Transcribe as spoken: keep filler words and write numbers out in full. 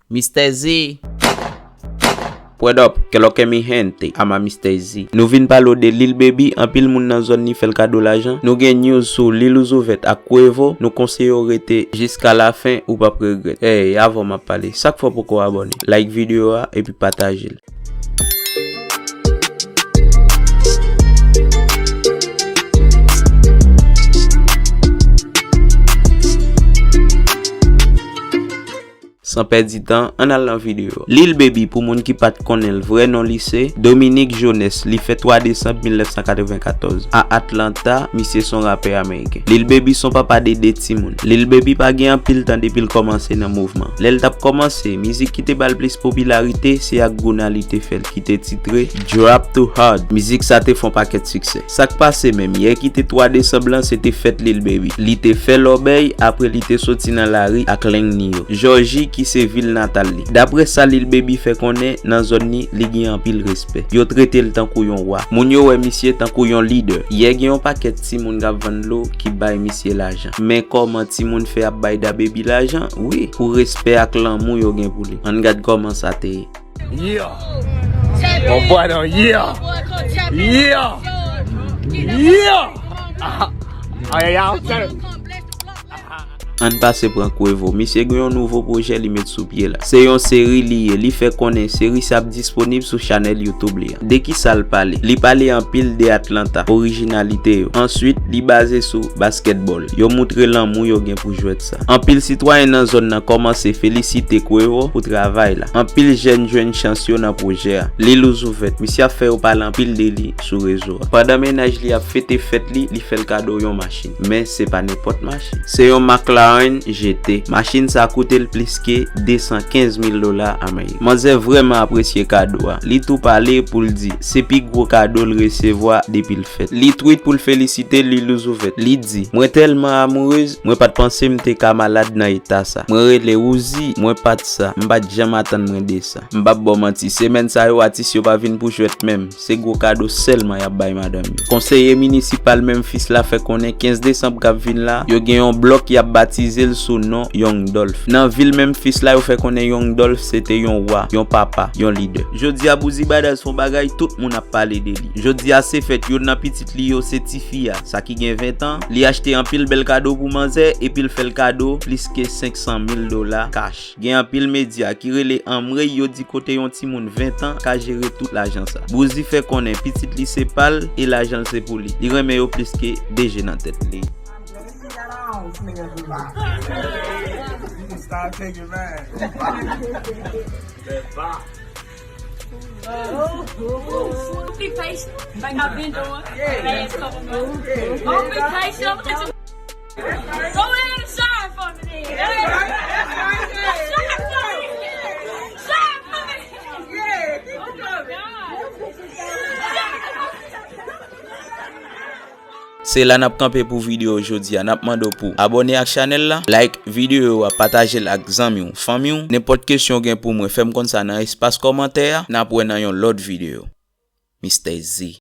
Mister Z. What up, que lo que mi gente, ama Mister Z. Nou vin pale w de Lil Baby, anpil moun nan zòn li fè l kado lajan. Nou gen news sou Lil Uzouvèt ak Quavo, nou konseye w rete jiska lafen, ou p ap regrèt. Ey, avan m ap pale, sa k fè w poko abòne? Like videyo a epi pataje l. San pèdi tan, ann al nan videyo a. Lil Baby, pou moun ki pa t konnen l, vrè non li se Dominique Jones. Li fèt twa desanm mil nèf san katrevenkatòz a Atlanta. Misye se yon rapè ameriken. Lil Baby se yon papa de de timoun. Lil Baby pa gen anpil tan depi l kòmanse nan mouvman. Lè l t ap kòmanse, mizik ki te ba l plis popilarite se ak Gunna li te fè l, ki te titre Drop Too Hard. Mizik sa te fè yon pakèt siksè. Sa k pase menm, yè ki te twa desanm lan, se te fèt Lil Baby. Li te fè lòbèy, apre li te soti nan lari ak Leng Nio, Jòji, ki se vil natal li. Daprè sa Lil Baby fè konnen, nan zòn li, li gen anpil respè. Yo trete l tankou yon wa. Moun yo wè misye tankou yon lidè. Yè gen yon pakèt timoun k ap vann dlo ki bay misye lajan. Men kòman timoun fè ap bay DaBaby lajan? Wi, pou respè ak lanmou yo gen pou li. Ann gad kòman sa te ye. Yeah. Bon bwa non, yeah. Yeah. Yeah. Ah, ah, yeah, yeah. Ann pase pran Quavo. Misye gen yon nouvo pwojè li met sou pye la. Se yon seri li ye. Li fè konnen seri sa ap disponib sou chanèl YouTube li a. De ki sa l pale? Li pale anpil de Atlanta, orijinalite yo. Answit, li baze sou baskètbòl. Yo moutre lanmou yo gen pou jwèt sa. Anpil sitwayen nan zòn nan kòmanse felisite Quavo pou travay la. Anpil jèn jwenn chans yo nan pwojè a. Lil Uzouvèt, misye ap fè yo pale anpil de li sou rezo a. Pandan mennaj li ap fete fèt li, li fè l kado yon machin. Men se pa nenpòt machin. Se yon McLaren G T. Machin sa koute l plis ke de san kenz mil dola ameriken. Manzè vrèman apresye kado a. Li tou pale pou l di se pi gwo kado l resevwa depi l fèt. Li tweet pou l felisite Lil Uzouvèt. Li di, "Mwen tèlman amourez, mwen pa t panse m te ka malad nan eta sa. Mwen rele Uzi, mwen pa t sa. M pa t janm atann mwen de sa. M p ap ba w manti, semèn sa yo atis yo pa vin pou jwèt menm. Se gwo kado sèlman y ap bay madanm yo." Konseye minisipal Memphis la fè konnen kenz desanm k ap vin la, yo gen yon blòk y ap batize l sou non Young Dolph. Nan vil Memphis la, yo fè konnen Young Dolph se te yon wa, yon papa, yon lidè. Jodi a, Boozy Badass fè yon bagay tout moun ap pale de li. Jodi a, se fèt youn nan pitit li yo, se tifi a, sa ki gen ven tan. Li achte anpil bèl kado pou manzè, epi l fè l kado plis ke senk san mil dola cash. Gen anpil medya ki rele anmwey, yo di kote yon timoun ven tan ka jere tout lajan sa. Boozy fè konnen pitit li se pa l e lajan l se pou li. Li renmen yo plis ke de je nan tèt li. Stop taking mine. Be patient, like I've been doing for the last couple months. Don't be patient. Go ahead and shine for me then. Shine for me. Shine for me. Oh my God. Se la n ap kanpe pou videyo jodi a. N ap mande w pou abòne ak chanèl la, like videyo a, pataje l ak zanmi w, fanmi w. Nenpòt kesyon w gen pou mwen, fè m konn sa nan espas kòmantè a. N ap wè nan yon lòt videyo. Mister Z.